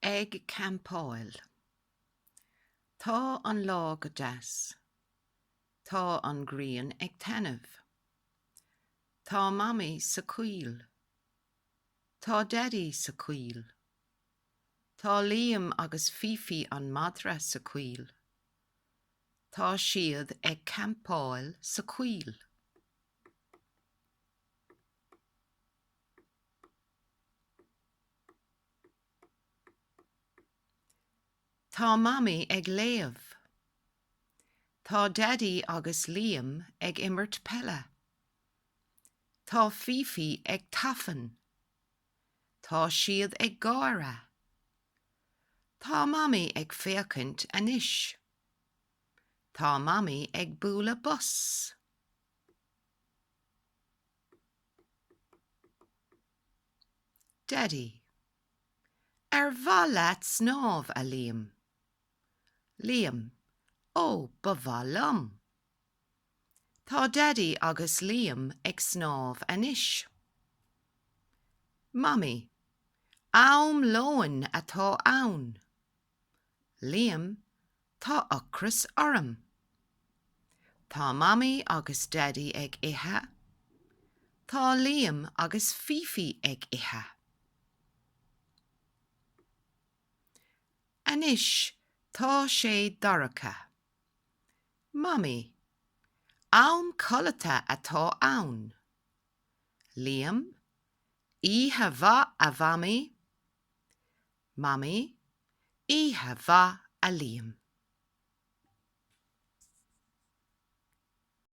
Ag campáil. Tá an lá go deas. Tá an ghrian ag taitneamh. Tá Mamaí sa choill. Tá Daidí sa choill. Tá Liam agus Fifi an madra sa choill. Tá siad ag campáil sa choill. Tá Mamaí ag léamh. Tá Daidí agus Liam ag imirt peile. Tá Fifi ag tafann. Tá siad ag gáire. Tá Mamaí ag féachaint anois. Tá Mamaí ag bualadh bos. Daidí, Ar mhaith leat snámh, a Liam? Liam, Ó, ba mhaith liom. Tá Daidí agus Liam ag snámh anois. Mamaí, Am lóin atá ann. Liam, Tá ocras orm. Tá Mamaí agus Daidí ag ithe. Tá Liam agus Fifi ag ithe. Anois tá sé dorcha. Mamaí, Am codlata atá ann. Liam, Oíche mhaith a Mhamaí. Mamaí, Oíche mhaith a Liam.